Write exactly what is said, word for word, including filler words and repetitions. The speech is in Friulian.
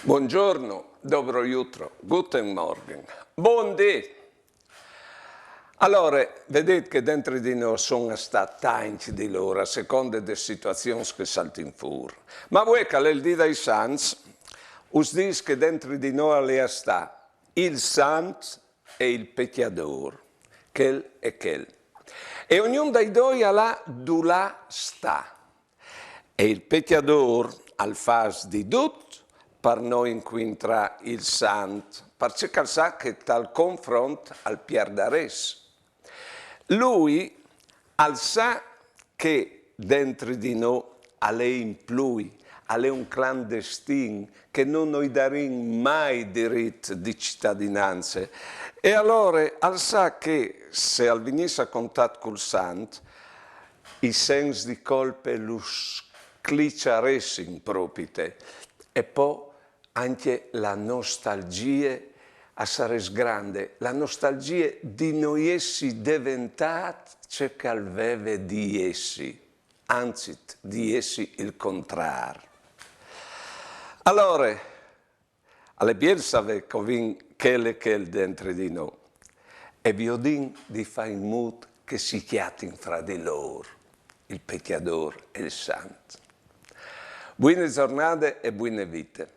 Buongiorno, dobro jutro, guten Morgen, bundì. Alore, vedêt che dentri di nô a son a stâ tancj di lôr, a seconde des situazions che a saltin fûr. Ma vuê che al è il dì dai sants, us dîs che dentri di nô al è a stâ il sant e il pecjadôr, chel e chel. E ognun dai doi al à dulà stâ. E il pecjadôr al fâs di dut par no incuintrâ il sant, parcè che al sa che tal confront al pierdarès. Lui al sa che dentri di nô al è in plui, al è un clandestin, che no nus darìn mai dirit di citadinance. E alore al sa che se al vignìs a contat cul sant, i sens di colpe lu scliciaressin propite. E po ancje la nostalgjie a sarès grande, la nostalgjie di no jessi deventât ce che al veve di jessi, anzit di jessi il contrar. Alore, al è biel savê che o vin chel e chel dentri di nô, e viodìn di fâ in mût che si cjatin fra di lôr, il pecjadôr e il sant. Buine zornade e buine vite.